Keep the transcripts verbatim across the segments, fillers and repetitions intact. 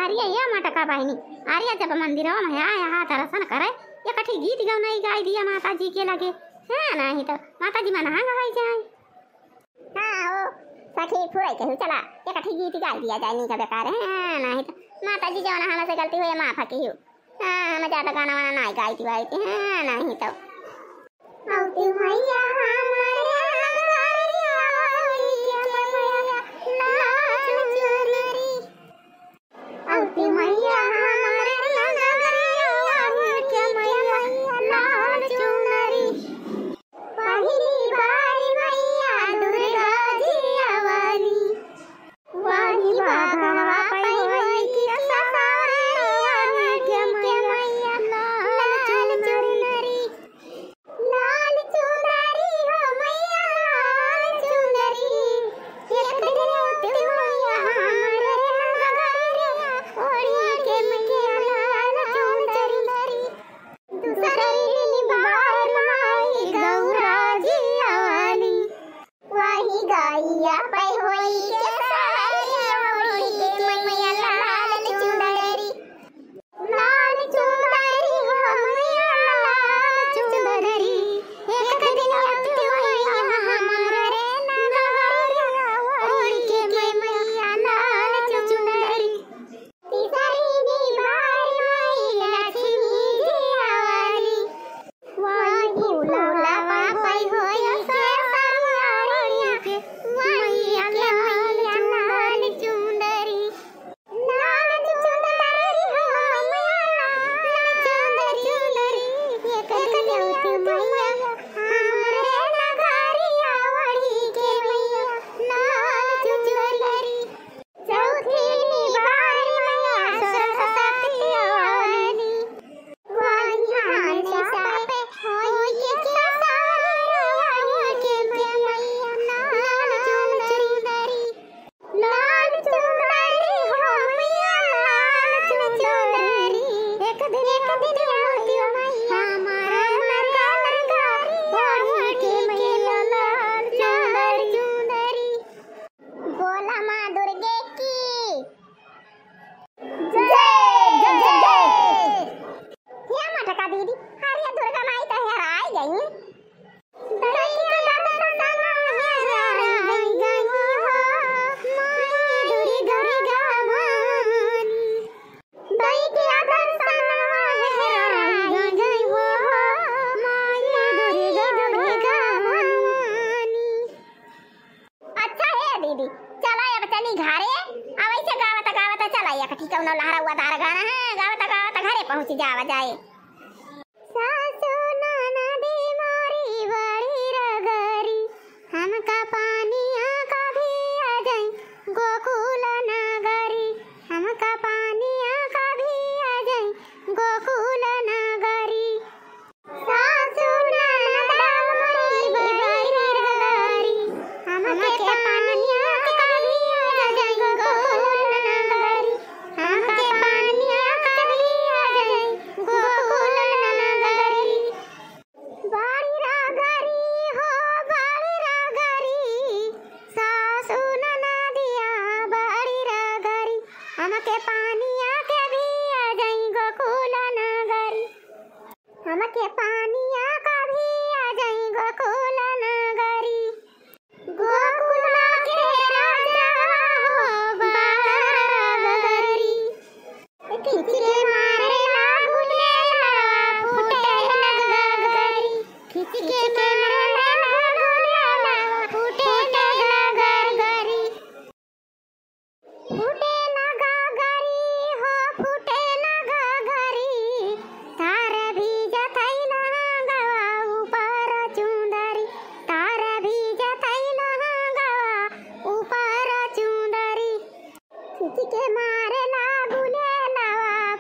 अरे ये मटका बहिनी, अरे जब मंदिरवा में आए, यहाँ दर्शन करे, एकठी गीत गवनई गाई दिया माता जी के लगे। हाँ, नाहीं तो माता जी मनहंग होइ जाए। हाँ हो सखी, फुरई केहू चला, एकठी गीत गाई दिया जाए, नीक बेकार। हाँ, नाहीं तो माता जी जौन हमसे गलती होए, माफ केहू। हाँ, हम ज्यादा गाना वाना नाहीं गाई दिवाई थी। हाँ, नाहीं तो। औती मैया हमरे नगरिया, औती के मैया लाल चुनरी। औती मैया हमरे नगरिया, औती के मैया लाल चुनरी। पहिली बारी मैया दुर्गा जी अवली। वाही बाघवा पै होई के सवारी, औती के मैया लाल चुनरी। लाल चुनरी हो मैया, लाल चुनरी। एक दिन औती मैया हमरे नगरिया, ओढ़ी के मैया लाल चुनरी। दूसरे दिन बार माई गौरा जी अवली। वाही गैया पै होई के सवारी, ओढ़ी के मैया लाल चुनरी। लाल चुनरी हो मैया लाल चुनरी, एक दिन औती मैया हमरे नगरिया, ओढ़ी के मैया लाल चुनरी। तीसरी बार माई लक्ष्मी जी अवली। वाही फूलवा पै होई के सवारी, ओढ़ी के मैया लाल चुनरी। लाल चुनरी हो मैया, लाल चुनरी। एक दिन औती मैया हमरे नगरिया, ओढ़ी के मैया लाल चुनरी। चौथी बार मैया सरस्वती अवली। वाही हाने सापे होई के सवारी, ओढ़ी के मैया लाल चुनरी। लाल चुनरी हो मैया, लाल चुनरी। एक दिन, एक दिन औती मैया हमरे नगरिया, ओढ़ी के मैया लाल चुनरी। बोला माँ दुर्गे की जय, जय, जय। हे मटका दीदी, अरे दुर्गा माई तो हेराई गई। अच्छा हे दीदी, चला अब चली घरे। अब ऐसे गावत गावत चला, एकठी कौनो लहरउआ दार गाना है, गावत गावत घरे पहुँच जावा जाए। सासु ननदी मोरी बड़ी रगरी, हमका पानिया कभी आ जाई गोकुल नगरी, हमका पानिया कभी आ जाई गोकुल नगरी। सासु ननद मोरी बड़ी रगरी, हमके पानिया कभी आ जाई गोकुल नगरी, हमके पानिया कभी आ जाई गोकुल नगरी। बड़ी रगरी हो बड़ी रगरी, सासु ननदिया बड़ी रगरी, हमके पानिया कभी आ जाई गोकुल नगरी। हमके पानिया कभी आ जाई गोकुल नगरी। गोकुल के राजा हो बड़ा रगरी, खींच के मारे ला गुलेला फूटे ला गगरी, खींच के मारे ला गुलेला फूटे ला गगरी। फूटे ना गगरी हो, फूटे ना गगरी, तार भीजत है लहंगवा ऊपर चुंदरी, तार भीजत है लहंगवा ऊपर चुंदरी। खींच के मारे ला गुलेलवा,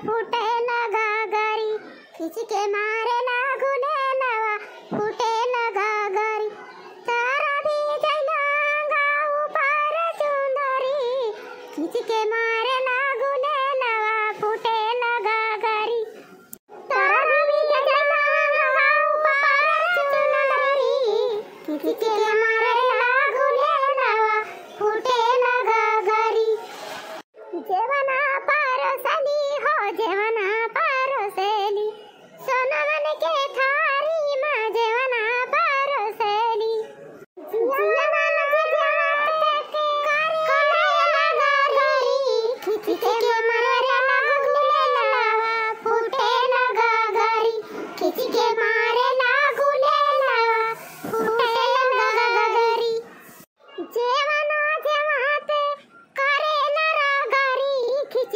फूटे ना गगरी, खींच के मारे ला गुलेलवा, फूटे ना गगरी। तारा भी जइला गाँव पर चुंदरी, खींच के मारे ला गुलेलवा, फूटे ना गगरी। तारा भी जइला गाँव पर चुंदरी, खींच के मारे ला गुलेलवा, फूटे ना गगरी। जेवना पर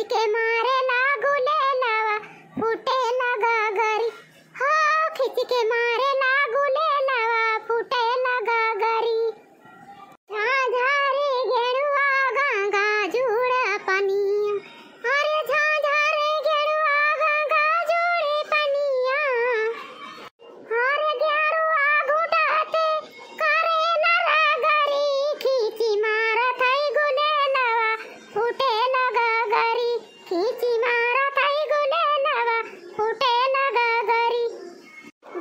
के मारे लागू ले लवा, फूटे लगा गरी। हो खींच के मारे लागू ले लवा, फूटे लगा गरी। झाझारे गेड़ुआ गंगा जुड़ पनिया, अरे झाझारे गेड़ुआ गंगा जुड़ पनिया। अरे गेड़ुआ घुटाते करे न रगरी, खींची मारत है गुलेलवा, फूटे लगा गरी, खींची मारत है गुलेलवा, फूटे लगा गरी।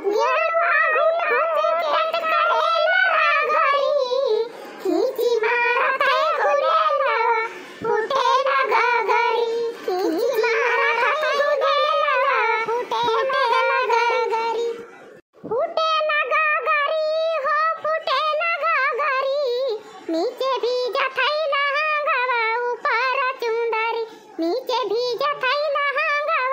गेड़ुआ घुटाते करे न रगरी, खींची मारत है गुलेलवा, फूटे लगा गरी, खींची मारत है गुलेलवा, फूटे लगा गरी। फूटे लगा गरी हो, फूटे लगा गरी। नीचे भीजत है लहंगवा, ऊपर चुंदरी। नीचे भीजत है लहंगवा,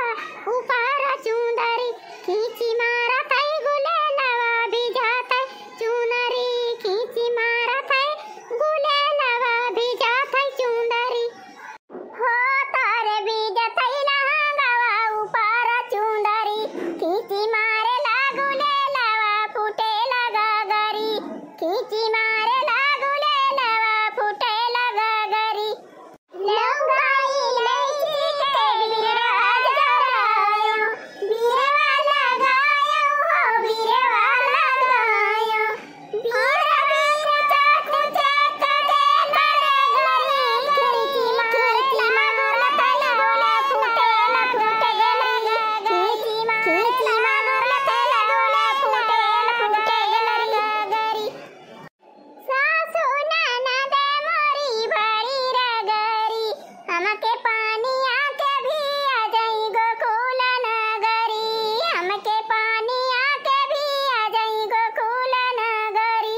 ऊपर चुंदरी। खींची मारत है गुलेलवा, भीजत है चुनरी। खींची मारत है गुलेलवा, भीजत है चुंदरी। हो तोरे भीजत है लहंगवा, ऊपर चुंदरी। खींची मारे लागू ले लवा, फूटे लगा गरी। खींची मारे लागू ले लवा, फूटे लगा गरी। लौंगाई लैची के बिरवा जरायो, बिरवा लगायो हो, बिरवा लगायो। सासु ननद मोरी बड़ी रगरी, हमके पानी आके भी आ जाई गोकुल नगरी, हमके पानी आके भी आ जाई गोकुल नगरी।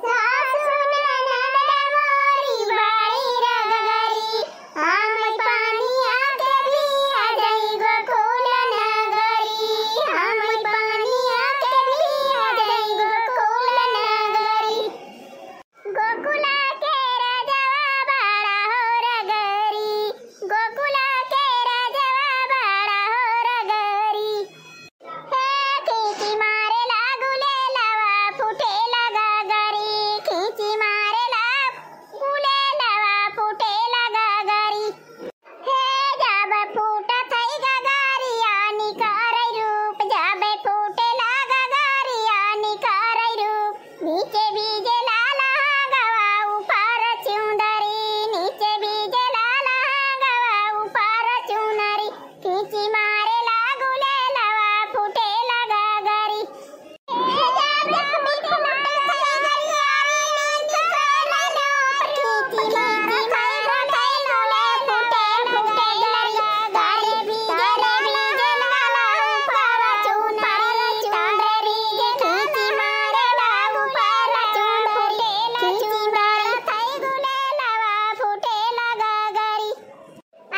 सासु ननद मोरी बड़ी रगरी, हम पानी आके भी आ जाई गोकुल नगरी, हम पानी आके भी आ जाई गोकुल नगरी। गोकुला के राजवा बड़ा हो रगरी, गोकुला के राजवा बड़ा हो रगरी। हे खींची मारे लागू ले लवा, फूटे लगा गरी। खींची मारे लागू ले लवा, फूटे लगा गरी। हे जब फूटत है गगरिया निकारै रूप, जब फूटे लगा गगरिया निकारै रूप। नीचे भीजे लाल हंगवा ऊपर चुंदरी, नीचे भीजे लाल हंगवा ऊपर चुनरी। खींची मारे लागू ले लवा फूटे लगा गरी।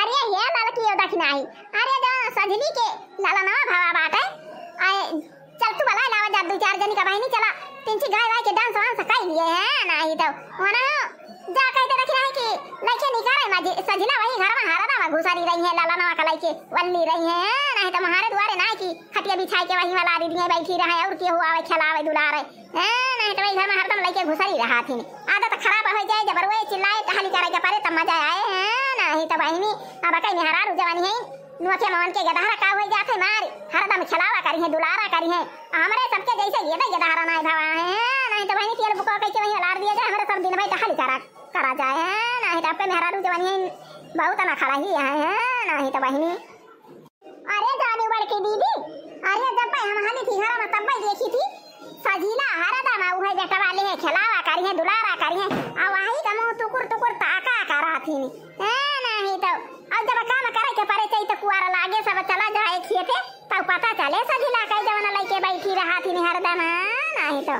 अरे हे ललकी ओ दखिनाही, अरे जौन सझिली के ललनवा भवा बाटे, आए चल तू बलाए लावा जा दुइ चार जनी का बहिनी, चला तीन ठी गाय वाय के dance वांस कइ लिए हैं, नाहीं तउ ओना जा कहि दे दखिनाही कि लइके निकारे मा सझिला वही घरवा हरदम घुसरी रहिहैं, ललनवा का लइके वल्ली रहिहैं, नाहीं तउ म्हारे दुआरे नाहीं कि खटिया बिछाइ के वही वाला दीदी बैठी रहैं अउर केहू आवै खेलावै दुलारै। हैं, नाहीं तउ वही घर मा हरदम लइके घुसरी रहत हीं। आदत खराब होइ जाए, जब रोए चिल्लाए टहली करै के परे तब मजा आए। हैं, नाहीं तउ बहिनी, अब कई मेहरारू जवानी है, नोखे मवन के गदहरा का होइ जात है मारी, हरदम खेलावा करिहैं, दुलारा करिहैं। हमरे सबके जइसे ये तो गदहरा नाहीं भवा है। हैं, नाहीं तउ बहिनी तेल बुका कइके वही अलार दिया जाए, हमरे सब दिन भर टहली करा, करा जाए। हैं, नाहीं तउ अब के मेहरारू जवानी है, बहुत ना खड़ा ही है। हैं, नाहीं तउ बहिनी। अरे जानी बड़की दीदी, अरे जब हम हली थी घर मा तब देखी थी, सझिला हरदम उहै बेटवा लेहे खेलावा करिहैं, दुलारा करिहैं, अउ वही का मुँह टुकुर टुकुर ताका करत हीं। हैं, नाहीं तउ अब जब काम करै के परे चाही तउ कुआर लागे सब चला जाए खेते, तब पता चले सझिला कइ जवन लइके बैठी रहत हीं हरदम, नाहीं तउ।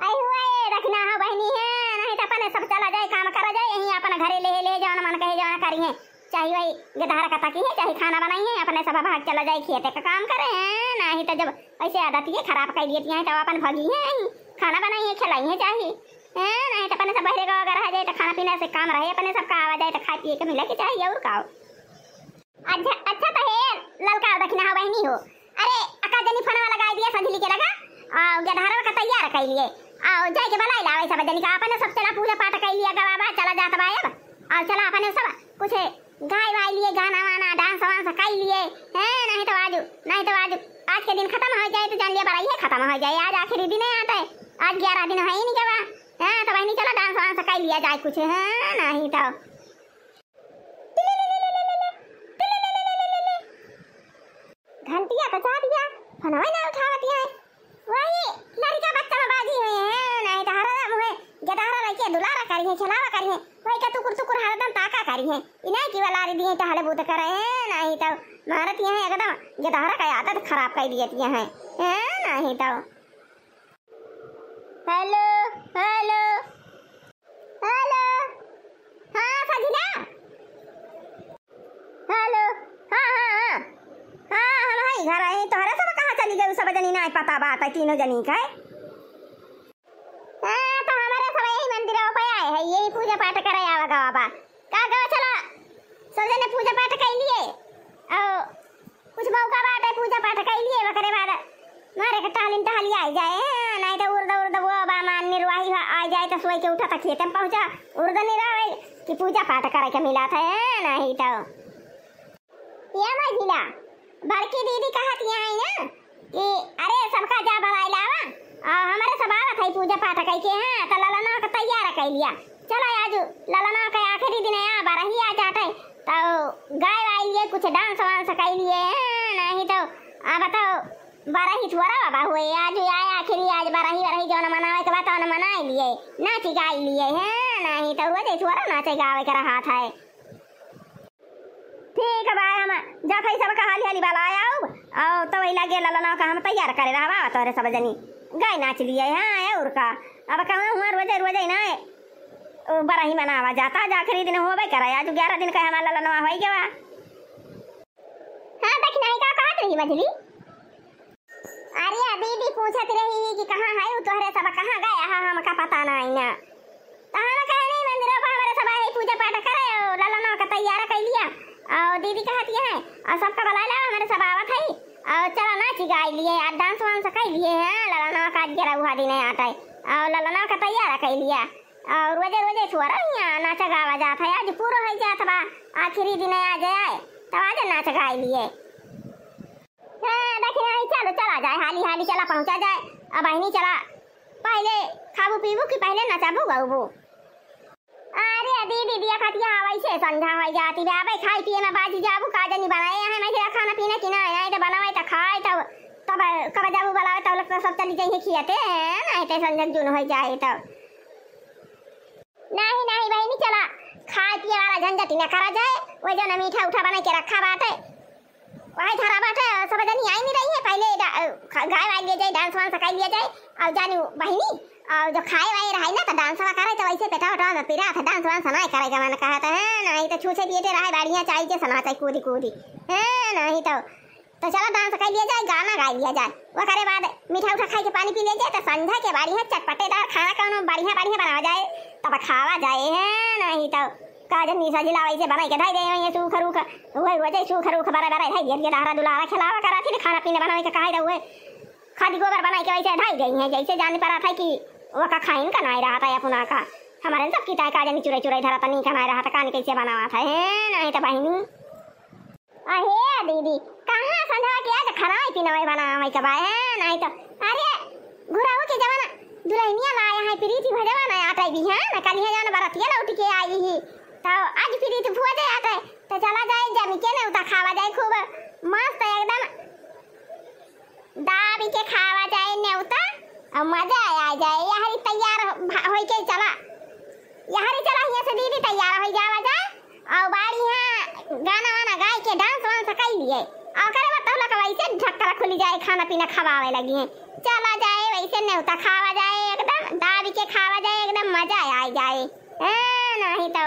अइ हुए रखना हो बहिनी है, नाहीं तउ अपने सब चला जाए काम करा जाए, यहीं अपन घरे लेहे ले जवन मन कहे जवन करिहैं। चाहे वही गदहरा का तकिहैं, चाहे खाना बनाइहैं, अपने सब भाग चला जाए खेते का काम करै। हैं, नाहीं तउ जब अइसे आदतिये खराब कइ दिए हैं, तब अपन भगिहैं, खाना बनाइहैं, खिलाइहैं, चाहे हैं, नहीं तो अपने सब बहरे गवा रह जाए तो खाना पीना से काम रहे, अपने सब का आवा जाए तो खाए पिए के मिले के चाहिए और का हो। अच्छा, अच्छा तो हे ललका दखिना हो बहिनी हो। अरे, अका जनी फोनवा लगाई दिया संझली के लगा, आ, गदहरवा का तैयार कइ लिए, आ, जाए के बलाई लावे सब जनी का, अपने सब चला पूजा पाठ कइ लिया, गवा बा, चला जात बा अब, आ, चला अपने सब कुछ गाय वाय लिए, गाना वाना, डांस वांस कइ लिए, हैं, नहीं तो आजू, नहीं तो आजू, आज के दिन खतम होइ जाए तो जान लिया बरहिए खतम होइ जाए, आज आखिरी दिन है आटे, आज ग्यारह दिन है ही नहीं गवा, हैं, तो बहिनी चला डांस वांस कइ लिया जाए कुछ, हैं, नहीं तो। घंटिया तो जा दिया, फोनवा ना उठावत है। वही लड़का बच्चा में बाजी हुए हैं, नहीं तो हरदम हुए, गदहरा लइके दुलारा करी है, खेलावा करी है, वही का टुकुर टुकुर हरदम ताका करी है। इन्हें की वाला दिए टहले बूत करे हैं, नहीं तो मारत ये हैं एकदम, गदहरा का आदत खराब कर दिए हैं, हैं, नहीं तो। हेलो, हेलो, हेलो। हाँ, सजिला। हेलो। हाँ, हाँ, हाँ। हाँ, हम हई घर आई। तोहरे सब कहाँ चली गई? सब जनी नाहीं पता बात है, तीनों जनी का है। हाँ, तो हमारे सब यही मंदिर पे आए हैं, यही पूजा पाठ करे आवा गवा बा। का गवा चला, सब जने पूजा पाठ कर लिए। और कुछ मौका बाटे, पूजा पाठ कइ लिए, ओकरे बाद मारे के टहलिन टहलिया आइ जाए, हैं? नहीं तो उर्द उर्द वो बा मान निर्वाही आ जाए तो सोई के उठा तो खेते में पहुँचा, उर्द निरावे कि पूजा पाठ करे के मिला था, हैं? नहीं तो ये मझिला बड़की दीदी कहत यहाँ है ना कि अरे सबका जा बलाई लावा, और हमारे सब आवत है पूजा पाठ कइ के, हाँ, तो ललना के तैयार कइ लिया। चला आजु ललना के आखिरी दिन है, बरही आ जाते, तो गाय वाय लिए कुछ डांस वांस कइ लिए, नहीं तो अब तो बरही थोड़ा बाबा हुए, आजु आए आखिरी, आज बरही वरही जौन मनावे के बा तौन मनाइ लिए, नाच गाइ लिए, हैं, नहीं तो रोजे थोड़ा नाचे गावे के रहा था। ठीक बा, हम जात हई सबका हाली हाली बलाए आउब, और तो वही लगे ललनवा का हम तैयार करे रहबा, तोहरे सब जनी गाय नाच लिए, हाँ, और का। अब कहूँ हुआ रोजे रोजे ना, ओ, बरही मनावा जाता, आज आखिरी दिन होबे करे, आज ग्यारह दिन का हमारा ललनवा होइ गवा। हाँ, देख नहीं का कहत रही मझली? अरे दीदी पूछत रही कि कहाँ है उ तोहरे सब, कहाँ गया है, हमका पता नहीं ना। तो हम कहे नहीं मंदिरों पर हमारे सब आए पूजा पाठ करे, और ललना का तैयार कर लिया। और दीदी कहत ये है, और सबका बुला ला, हमारे सब आवत है, और चला नाच गाय लिए, आज डांस वांस कर लिए हैं, ललना का आज ग्यारह दिन आटा है, और ललना का तैयार कर लिया। और रोजे रोजे थोड़ा यहाँ नाचा गावा जात है, आज पूरा हो जात बा, आखिरी दिन आज आए, तब आज नाच गाय लिए। हाँ, देखे, आई, चलो, चला जाए, हाली, हाली चला, पहुँचा जाए। अब बहिनी चला, पहले खाबू पीबू कि पहले नचाबू गउबू? अरे दीदी, दिया खतिया, वैसे संझा होइ जाती बे, अबे खाई पिए में बाजी जाबू, का जनी बनाए हैं, मैं तेरा खाना पीना कि ना, नहीं तो बनावे तो खाए, तब, तब कब जाबू बुलावे, तब लोग तो सब चली जाइए खियाते, नहीं तो संझा जून होइ जाए तब। नाही, नाही बहिनी, चला, खाए पिए वाला झंझट ही ना करा जाए। वो जो ना मीठा उठा बना के रखा बाटे, वही धरा बाटे, सब जनी आई नहीं रही है। पहले डा-, अ, ख-, गाय वाय लिए जाए, डांस वांस कर लिए जाए, और जानी बहिनी, और जो खाए वाए रहे ना, तो डांस वा करे, तो वैसे पेटा उठा में पीरा था, डांस वांस ना करे का मन कहा था, हैं? नहीं तो छूछे पिए रहे, बढ़िया चाहिए, सना चाहिए, कूदी कूदी, हैं? नहीं तो तो चला डांस कर लिया जाए, गाना गाइ लिया जाए, ओकरे बाद मीठा उठा खाई के पानी पी लिया जाए, तो संझा के बढ़िया चटपटेदार खाना कौनो बढ़िया बढ़िया बनावा जाए, तब खावा जाए, हैं? नहीं तो का जनी सजिला वैसे बनाई के धई दे, ये सूख रूख, वही वजह सूख रूख बड़ा बड़ा धई दिया, ये दहरा दुलारा खिलावा करा थी, खाना पीना बनावे के कहा रहुए, खाली गोबर बनाई के वैसे धई गई हैं, जैसे जाने पर था कि वो का खाइन का नहीं रहा था अपना का, हमारे सब की का जनी चुराई चुराई धरा तनी का नहीं रहा था, कान कैसे बनावा था, हैं? नहीं तो बहिनी। अहे दीदी, कहाँ संझा के आज खनाई पिनाई बनावे के बा, हैं? नहीं तो, अरे, घुराऊ के जमाना दुल्हनिया लाया है, प्रीति भजवा ना आटे भी, हैं? ना कल है जान बरतिया लौट के आई ही, तो आज प्रीति भुआ दे आटे, तो चला जाए जमी के नेवता खावा जाए खूब मस्त एकदम। दाबी के खावा जाए नेवता, और मजा आ जाए। यहरी तैयार भा-, होई के चला, यहरी चला, हियाँ से दीदी तैयार होई जावा जाए, और बाड़ी यहाँ गाना वाना गाई के डांस वांस कर लिए, और ओकरे बाद तोहला के वैसे ढक्करा खुली जाए, खाना पीना खवावे लगी हैं। चला जाए वैसे नेवता खावा जाए, एकदम दाबी के खावा जाए, एकदम मजा आ जाए। ए, नहीं तो